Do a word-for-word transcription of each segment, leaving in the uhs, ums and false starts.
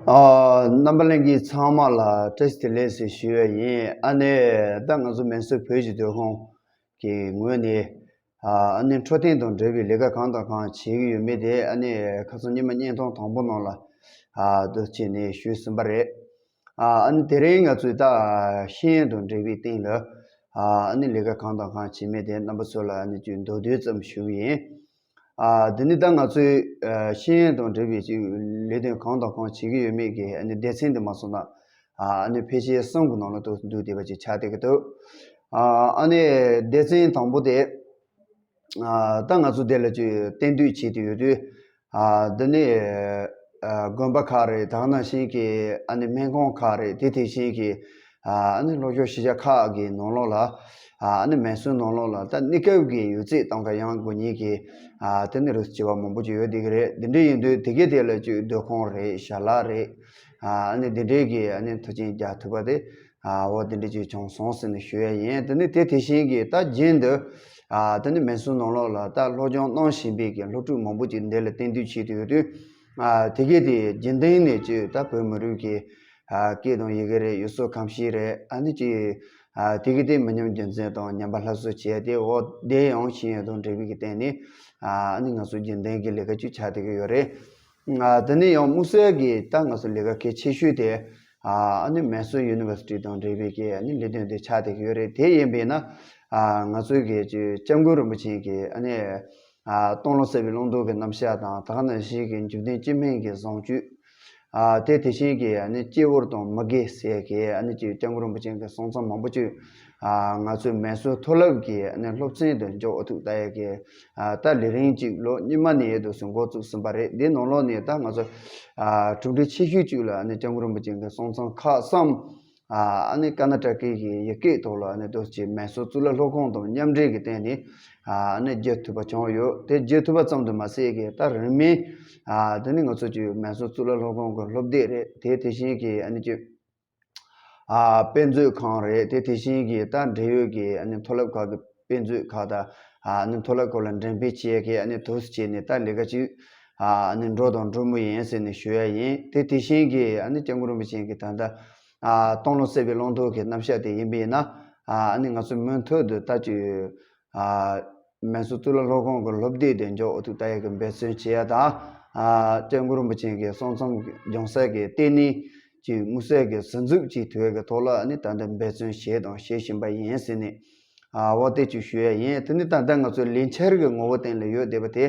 ཨ། རྣམ་པ་ལྷན་རྒྱས་ཚང་མ་ལ་བཀྲ་ཤིས་བདེ་ལེགས་ཞེས་ཞུ་ཡ་ཡིན། ཨ་ནི་ད་ང་ཚོ་མེ་སོར་བོད་ཀྱི་སྡོད་ཁང་གི་ངོས་ནས། ཨ་ནི་འཕྲོད་བསྟེན་དང་འབྲེལ་བའི་ལས་ཀ་གང་དང་གང་བྱེད་ཀྱི་ཡོད་མེད་དེ། ཨ་ནི་ཁ་སང་ཉི་མ་བརྙན་ཐུང་དང་པོ་ནང་ལ་ཨ་འདུག་བྱས་ནས་ཞུས་ཟིན་པ་རེད། ཨ་ནི་དེ་རིང་ང་ཚོས་ད་ཤེས་ཡོན་དང་འབྲེལ་བའི་སྟེང་ལ་ཨ་ནི་ལས་ཀ་གང་དང་གང་བྱེད་མེད་དེ་རྣམ་པ་ཚོ་ལ་ཨ་ནི་ཅིག་མདོར་བསྡུས་ཙམ་ཞུ་གི་ཡིན། ཨ་དེ་ནི་ད་ང་ཚོས་ཨ་ཤེས་ཡོན་དང་འབྲེལ་བའི་ཅིག་ལས་དོན་གང་དང་གང་བྱེད་ཀྱི་ཡོད་མེད་ཀྱི་ཨ་ནི་སྡེ་ཚན་དེ་མ་སོང་ན། ཨ་ནི་ཕལ་ཆེར་གསུམ་གྱི་ནང་ལ་འདུ་འདུ་བསྡད་པ་ཅིག་ཆགས་བསྡད་ཀྱི་འདུག་ཨ་ནི་སྡེ་ཚན་དང་པོ་དེ། ཨ་ད་ང་ཚོ་དེ་ལ་ཅིག་གཏན་སྡོད་བྱེད་དུ་ཡོད་དུས། ཨ་འདི་ནི་ཨ་དགོན་པ་ཁག་རེད། དེ་ནང་བཞིན་གྱི་ཨ་ནི་སྨན་ཁང་ཁག་རེད། དེ་དེ་བཞིན་གྱི་ཨ་ནི་སློབ་སྦྱོང་གཞིས་ཆགས་ཁག་གི་ནང་ལོགས་ལ། ཨ་ནི་མེ་སོར་ནང་ལོགས་ལ་ད་གནས་སྐབས་ཀྱི་ཡོད་ཚད་གཏོང་ག་ཡང་དགོས་མཁན་གྱི་ཨ་དེ་ནི་རུ་བྱེད་པ་མང་པོ་ཅིག་ཡོད་བསྡད་ཀྱི་རེད། འདི་འདྲ་ཡིན་དུས་དེ་གའི་དེ་ལ་ཅིག་སྡོད་ཁང་རེད། ཞལ་ལག་རེད། ཨ་ནི་འདི་འདྲའི་གི་ཨ་ནི་མཐུན་རྐྱེན་རྒྱག་ཐུབ་པ་དེ། ཨ་འོ་དེ་འདྲ་ཅིག་བྱུང་སོང་ཟེར་ནས་ཞུ་ཡ་ཡིན། དེ་ནི་དེ་དེ་བཞིན་གྱི་ད་རྒྱུན་དུ་ཨ་དེ་ནི་མེ་སོར་ནང་ལོགས་ལ་ད་སློབ་སྦྱོང་གནང་བཞིན་པའི་གི་སློབ་ཕྲུག་མང་པོ་ཅིག་འདི་ལ་གཏན་སྡོད་བྱེད་དུ་ཡོད་དུས། ཨ་དེ་གའི་དེ་རྒྱུན་ལྡན་ནས་ཅིག་ད་བོད་མི་རིགས་ཀྱི་ཨ་སྐད་དང་ཡི་གེ་རེད། ཡུལ་སྲོལ་ཁམས་གཤིས་རེད། ཨ་ནི་ཅིག་ཨ་དེ་གའི་དེ་མི་ཉམས་རྒྱུན་འཛིན་དང་ཉམས་པ་སླར་གསོ་བྱས་ཏེ། འོ་དེ་ཡང་ཤེས་ཡོན་དང་འབྲེལ་བའི་གི་སྟེང་ནས་ཨ་ནི་ང་ཚོ་རྒྱུན་ལྡན་གྱི་ལས་ཀ་ཅིག་ཆགས་བསྡད་ཀྱི་ཡོད་རེད། ཨ་དེ་ནས་ཡང་དམིགས་བསལ་གྱི་ད་ང་ཚོ་ལས་ཀ་གལ་ཆེ་ཤོས་དེ་ཨ་ནི་མེ་སོར་ཡུ་ནི་ཝར་སི་ཊི་དང་འབྲེལ་བའི་གི་ཨ་ནི་ལས་དོན་དེ་ཆགས་བསྡད་ཀྱི་ཡོད་རེད། དེ་ཡིན་པས་ན་ཨ་ང་ཚོའི་གི་ཅིག་སྐྱབས་མགོན་རིན་པོ་ཆེ་གི་ཨ་ནི་ཨ་སྟོང་ལོ་གསལ་བའི་བླང་དོར་གྱི་རྣམ་གཞག་དང་། དེ་ནང་བཞིན་གྱི་འཇིག་རྟེན་སྤྱི་སྨན་གྱི་བཟང་སྤྱོད། ཨ་དེ་དེ་བཞིན་གྱི་ཨ་ནི་སྤྱི་བོར་དང་མི་དགེ་ཟེར་གྱི་ཨ་ནི་ཅིག་སྐྱབས་མགོན་རིན་པོ་ཆེ་གི་གསུང་རྩོམ་མང་པོ་ཅིག་ཨ་ང་ཚོའི་མེ་སོར་མཐོ་སློབ་ཀྱི་ཨ་ནི་སློབ་ཚན་དུ་འཇོག་ཐུབ་ལྟ་ཡ་གི་ཨ་ད་ལས་རིམ་ཅིག་ལོ་སྔོན་མ་ནས་འདུག་སེ་འགོ་བཙུགས་ཟིན་པ་རེད། འདི་ནང་ལོགས་ནས་ད་ང་ཚོ་ཨ་གྲུབ་འབྲས་ཆེ་ཤོས་ཅིག་ལ་ཨ་ནི་སྐྱབས་མགོན་རིན་པོ་ཆེ་གི་གསུང་རྩོམ་ཁག་གསུམ། ཨ་ནི་ཀར་ནཱ་ཊ་ཀའི་གི་ཡི་གེ་ཐོག་ལ་ཨ་ནི་འདུག་སེ་མེ་སོར་གཙུག་ལག་སློབ་ཁང་དང་མཉམ་འབྲེལ་གྱི་སྟེང་ནས་ཨ་ནི་བསྒྱུར་ཐུབ་པ་བྱུང་ཡོད། དེ་བསྒྱུར་ཐུབ་པ་ཙམ་དུ་མ་ཟད་གི་ད་རིང་མིན་ཨ་དེ་ནི་ང་ཚོ་ཅིག་མེ་སོར་གཙུག་ལག་སློབ་ཁང་གི་སློབ་དེབ་རེད། དེ་དེ་བཞིན་གྱི་ཨ་ནི་ཅིག་ཨ་དཔེ་མཛོད་ཁང་རེད། དེ་དེ་བཞིན་གྱི་ད་འབྲེལ་ཡོད་ཀྱི་ཨ་ནི་མཐོ་སློབ་ཁག་གི་དཔེ་མཛོད་ཁག་དང་། ཨ་ནི་མཐོ་སློབ་ཁག་ལ་འགྲེམས་སྤེལ་བྱེད་ཡ་གི་ཨ་ནི་འདུག་སེ་བྱས་ནས་ད་ལས་ཀ་ཅིག་ཨ་ནི་འགྲོ་དང་འགྲོ་མུས་ཡིན་ཟེར་ནས་ཞུ་ཡ་ཡིན། དེ་དེ་བཞིན་གྱི་ཨ་ནི་སྐྱབས་མགོན་རིན་པོ་ཆེ་གི་ད་ལྟ་ཨ་སྟོང་ལོ་གསལ་བའི་བླང་དོར་གྱི་རྣམ་གཞག་དེ་ཡིན་པས་ན། ཨ་ནི་ང་ཚོ་མུ་མཐུད་དུ་ད་ཅིག་ཨ་མེ་སོར་གཙུག་ལག་སློབ་ཁང་གི་སློབ་དེབ་དེ་འཇོག་ཐུབ་ལྟ་ཡ་གི་འབད་བརྩོན་བྱེད་ཡ་དང་། ཨ་སྐྱབས་མགོན་རིན་པོ་ཆེ་གི་གསུང་རྩོམ་སྦྱོང་ས་གི་ལྟེ་གནས་ཀྱི་དམིགས་བསལ་གྱི་ཟུར་འཛུགས་ཀྱི་དུས་ཀྱི་ཐོག་ལ་ཨ་ནི་ད་ལྟ་འབད་བརྩོན་བྱས་དང་བྱེད་བཞིན་པ་ཡིན་ཟེར་ནས་ཨ་འོ་དེ་ཅིག་ཞུ་ཡ་ཡིན། དེ་ནི་ད་ལྟ་ང་ཚོའི་ལས་འཆར་གྱི་ངོ་བོ་སྟེང་ལ་ཡོད་བསྡད་པ་དེ།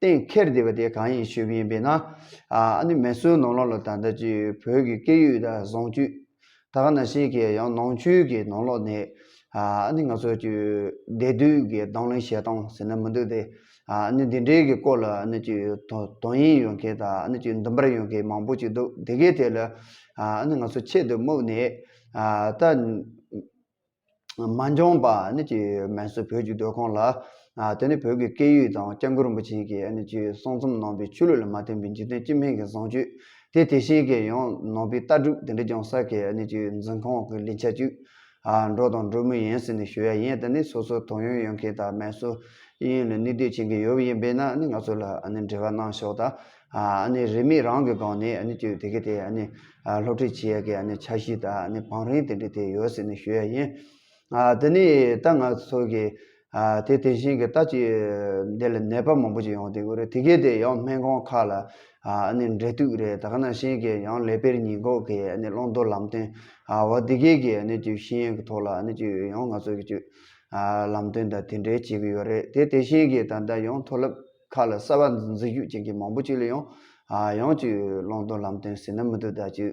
གཏན་འཁེལ་བསྡད་པ་དེ་གང་ཡིན་ཞུས་པ་ཡིན་པས་ན། ཨ་ནི་མེ་སོར་ནང་ལོགས་ལ་ད་ལྟ་ཅིག་བོད་ཀྱི་སྐད་ཡིག་དང་བཟང་སྤྱོད། དེ་ནང་བཞིན་གྱི་ཡང་ནང་ཆོས་ཀྱི་ནང་ལོགས་ནས་ཨ་ནི་ང་ཚོ་ཅིག་བདེ་སྡུག་གི་གདོང་ལེན་བྱེད་སྟངས་ཟེར་ན་མི་འདུག་སྟེ། ཨ་ནི་འདི་འདྲའི་གི་སྐོར་ལ་ཨ་ནི་ཅིག་དོ་དོ་དབྱིངས་ཡོད་མཁན་དང་། ཨ་ནི་ཅིག་འདུན་པར་ཡོད་མཁན་མང་པོ་ཅིག་འདུག་དེ་གའི་ཐད་ལ་ཨ་ནི་ང་ཚོ་ཆེད་དུ་དམིགས་ནས་ཨ་ད་མ་འགྱངས་པར་ཨ་ནི་ཅིག་མེ་སོར་བོད་ཀྱི་སྡོད་ཁང་ལ་ཨ་དེ་ནི་བོད་ཀྱི་སྐད་ཡིག་དང་སྐྱབས་མགོན་རིན་པོ་ཆེ་གིས་ཨ་ནི་ཅིག་གསུང་རྩོམ་གནང་བའི་ཆོས་ལུགས་ལ་མ་བརྟེན་པའི་འཇིག་རྟེན་སྤྱི་སྨན་གྱི་བཟང་སྤྱོད། དེ་དེ་བཞིན་གྱི་ཡང་ནང་པའི་ལྟ་གྲུབ་དེ་འདྲ་སྦྱོང་ས་གི་ཨ་ནི་ཅིག་འཛིན་ཁང་གི་ལས་འཆར་ཅིག་ཨ་འགྲོ་དང་འགྲོ་མུས་ཡིན་ཟེར་ནས་ཞུ་ཡ་ཡིན། དེ་ནི་སོ་སོ་དོ་དབྱིངས་ཡོད་མཁན་དང་མེ་སོར་དབྱིན་ལ་གནས་སྡོད་བྱེད་མཁན་ཡོད་པ་ཡིན་པས་ན། ཨ་ནི་ང་ཚོ་ལ་ཨ་ནི་འབྲེལ་བ་གནང་ཤོག་དང་། ཨ་ནི་རིན་མེད་རང་གི་སྒང་ནས་ཨ་ནི་ཅིག་དེ་གའི་དེ་ཨ་ནི་ཨ་སློབ་ཁྲིད་བྱེད་ཡ་གི་ཨ་ནི་འཆར་གཞི་དང་ཨ་ནི་བང་རིམ་དེ་འདྲ་དེ་ཡོད་ཟེར་ནས་ཞུ་ཡ་ཡིན། ཨ་དེ་ནི་ད་ང་ཚོ་གི་ཨ་དེ་དེ་བཞིན་གྱི་ད་ཅིག་འདི་ལ་ནད་པ་མང་པོ་ཅིག་ཡོང་བསྡད་ཀྱི་རེད། དེ་གའི་དེ་ཡང་སྨན་ཁང་ཁག་ལ་ཨ་ནི་འབྲེལ་གཏུག་རེད། དེ་ནང་བཞིན་གྱི་ཡང་ཀླད་པའི་ཉེན་འགོག་གི་ཨ་ནི་བླང་དོར་ལམ་སྟོན། ཨ་འོ་དེ་གའི་གི་ཨ་ནི་ཅིག་ཤེས་ཡོན་གྱི་ཐོག་ལ་ཨ་ནི་ཅིག་ཡང་ང་ཚོ་གི་ཅིག་ཨ་ལམ་སྟོན་དང་དེ་འདྲའི་བྱེད་ཀྱི་ཡོད་རེད། དེ་དེ་བཞིན་གྱི་ད་ལྟ་ཡང་མཐོ་སློབ་ཁག་ལ་གསར་པ་འཛུལ་ཞུགས་བྱེད་མཁན་མང་པོ་ཅིག་ལ་ཡང་ཨ་ཡང་ཅིག་བླང་དོར་ལམ་སྟོན་ཟེར་ན་མི་འདུག་ད་ཅིག་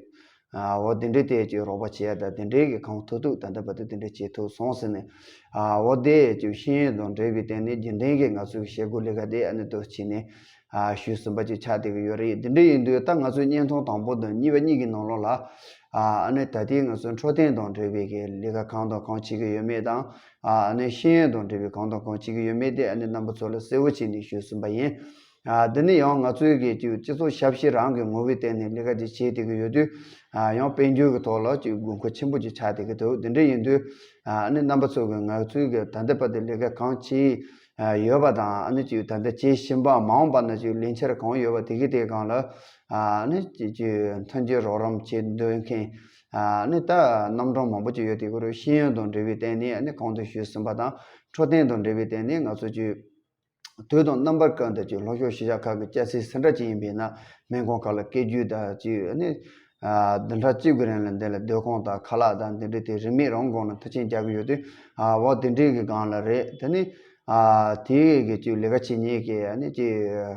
ཨ་འོ་དེ་འདྲའི་ཐད་ཀྱི་རོགས་པ་བྱེད་ཡ་དང་དེ་འདྲའི་གི་གང་ཐུབ་ཐུབ་ད་ལྟ་བར་དུ་དེ་འདྲ་བྱེད་ཐུབ་སོང་ཟེར་ནས། ཨ་འོ་དེ་ཅིག་ཤེས་ཡོན་དང་འབྲེལ་བའི་སྟེང་ནས་རྒྱུན་ལྡན་གྱི་ང་ཚོའི་བྱེད་སྒོ་ལས་ཀ་དེ་ཨ་ནི་འདུག་བྱས་ནས་ཨ་ཞུས་ཟིན་པ་ཅིག་ཆགས་བསྡད་ཀྱི་ཡོད་རེད། དེ་འདྲ་ཡིན་དུས་ད་ང་ཚོའི་བརྙན་ཐུང་དང་པོ་དང་གཉིས་པ་གཉིས་ཀྱི་ནང་ལོགས་ལ་ཨ་ནི་ད་ལྟའི་ང་ཚོའི་འཕྲོད་བསྟེན་དང་འབྲེལ་བའི་གི་ལས་ཀ་གང་དང་གང་བྱེད་ཀྱི་ཡོད་མེད་དང་། ཨ་ནི་ཤེས་ཡོན་དང་འབྲེལ་བའི་གང་དང་གང་བྱེད་ཀྱི་ཡོད་མེད་དེ་ཨ་ནི་རྣམ་པ་ཚོ་ལ་གསལ་བོ་བྱས་ནས་ཞུས་ཟིན་པ་ཡིན། ཨ་དེ་ནི་ཡང་ང་ཚོའི་གི་ཅིག་སྤྱི་ཚོགས་ཞབས་ཕྱི་རང་གི་ངོ་བོའི་སྟེང་ནས་ལས་ཀ་ཅིག་བྱེད་བསྡད་ཀྱི་ཡོད་དུས། ཨ་ཡང་དཔལ་འབྱོར་གྱི་ཐོག་ལ་ཅིག་དགོས་མཁོ་ཆེན་པོ་ཅིག་ཆགས་བསྡད་ཀྱི་འདུག་དེ་འདྲ་ཡིན་དུས་ཨ་ནི་རྣམ་པ་ཚོ་གི་ང་ཚོའི་གི་ད་ལྟ་བར་དུ་ལས་ཀ་གང་བྱས། ཡོད་པ་དང་། ཨ་ནི་ཅིག་ད་ལྟ་བྱེད་བཞིན་པ། མ་འོངས་པ་ན་ཅིག་ལས་འཆར་གང་ཡོད་པ་དེ་གི་དེ་སྒང་ལ་ཨ་ནི་ཅིག་ཅིག་མཐུན་འགྱུར་རོགས་རམ་བྱེད་འདོད་མཁན། ཨ་ནི་ད་རྣམ་གྲངས་མང་པོ་ཅིག་ཡོད། དེ་གུ་རུ་ཤེས་ཡོན་དང་འབྲེལ་བའི་སྟེང་ནས་ཨ་ནི་གོང་དུ་ཞུས་ཟིན་པ་དང་། འཕྲོད་བསྟེན་དང་འབྲེལ་བའི་སྟེང་ནས་ང་ཚོ་ཅིག་དུས་དང་རྣམ་པར་ཀུན་ཏུ་ཅིག་ལྷོ་ཕྱོགས་གཞིས་ཆགས་ཁག་གི་སྐྱ་སེར་སུ་འདྲ་ཅིག་ཡིན་པས་ན། སྨན་ཁང་ཁག་ལ་སྐད་བརྒྱུད་དང་ཅིག་ཨ་ནི་ཨ་བདུན་ཕྲག་གཅིག་གི་རིང་ལ་འདི་ལ་སྡོད་ཁང་དང་ཁ་ལག་དང་འདི་འདྲའི་དེ་རིན་མེད་རང་སྒང་ལ་མཐུན་རྐྱེན་རྒྱག་གི་ཡོད་དུས། ཨ་འོ་དེ་འདྲའི་གི་སྒང་ལ་རེད། དེ་ནི་ཨ་དེའི་གི་ཅིག་ལས་ཀ་བྱེད་མཁན་གི་ཨ་ནི་ཅིག་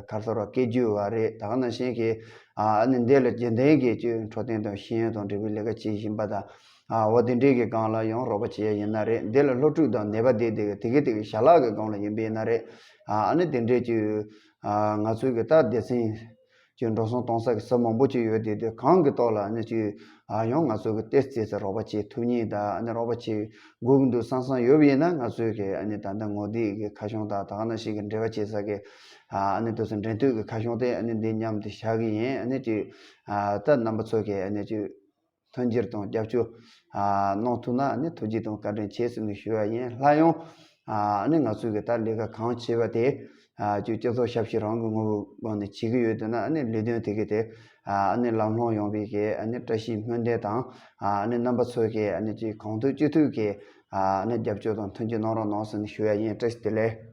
ག་རེ་ཟེར་བ། སྐད་བརྒྱུད་པ་རེད། ད་ག་ནང་བཞིན་གི་ཨ་ནི་འདི་ལ་རྒྱུན་ལྡན་གི་ཅིག་འཕྲོད་བསྟེན་དང་ཤེས་ཡོན་དང་འབྲེལ་བའི་ལས་ཀ་བྱེད་བཞིན་པ་དང་། ཨ་འོ་དེ་འདྲའི་གི་སྒང་ལ་ཡང་རོགས་པ་བྱེད་ཡ་ཡིན་ན་རེད། འདི་ལ་སློབ་ཕྲུག་དང་ནད་པ་དེ་དེ་གི་དེ་གི་དེ་གི་ཞལ་ལག་གི་སྒང་ལ་ཡིན་པ་ཡིན་ན་རེད། ཨ་ནི་དེ་འདྲའི་ཅིག་ཨ་ང་ཚོའི་གི་ད་སྡེ་ཚན་ཅིག་འགྲོ་སོང་གཏོང་ས་གི་ས་མང་པོ་ཅིག་ཡོད་དེ། དེ་གང་གི་ཐོག་ལ་ཨ་ནི་ཅིག་ཨ་ཡང་ང་ཚོ་གི་ཏོག་ཙམ་ཙམ་རོགས་པ་བྱེད་ཐུབ་མཁན་དང་། ཨ་ནི་རོགས་པ་བྱེད་དགོས་ཀྱི་འདུག་བསམ་བསམ་ཡོད་པ་ཡིན་ན། ང་ཚོའི་གི་ཨ་ནི་ད་ལྟ་ངོ་དེབ་གི་ཁ་བྱང་དང་། ད་ག་ནང་བཞིན་གི་འབྲེལ་བ་བྱེད་ས་གི་ཨ་ནི་དེ་ཚོ་འབྲེལ་མཐུད་ཀྱི་ཁ་བྱང་དེ་ཨ་ནི་འདི་མཉམ་དུ་བཞག་གི་ཡིན། ཨ་ནི་ཅིག་ཨ་ད་རྣམ་པ་ཚོ་གི་ཨ་ནི་ཅིག་མཐུན་འགྱུར་དང་རྒྱབ་སྐྱོར་ཨ་གནང་ཐུབ་ན་ཨ་ནི་ཐུགས་རྗེ་དང་བཀའ་དྲིན་ཆེ་ཟེར་ནས་ཞུ་བ་ཡིན། སླར་ཡང་ཨ་ནི་ང་ཚོས་གི་ད་ལས་ཀ་གང་བྱས་པ་དེ་ཨ་ཅིག་སྤྱི་ཚོགས་ཞབས་ཕྱི་རང་གི་ངོ་བོའི་སྒང་ནས་བྱེད་ཀྱི་ཡོད་དེ་ན། ཨ་ནི་ལས་དོན་དེ་གི་དེ་ཨ་ནི་ལམ་ལྷོང་ཡོང་བའི་གི་ཨ་ནི་བཀྲ་ཤིས་སྨོན་འདུན་དང་། ཨ་ནི་རྣམ་པ་ཚོས་གི་ཨ་ནི་ཅིག་གང་ཐུབ་ཅི་ཐུབ་གི་ཨ་ནི་རྒྱབ་སྐྱོར་དང་མཐུན་འགྱུར་གནང་རོགས་གནང་ཟེར་ནས་ཞུ་བ་ཡིན། བཀྲ་ཤིས་བདེ་ལེགས།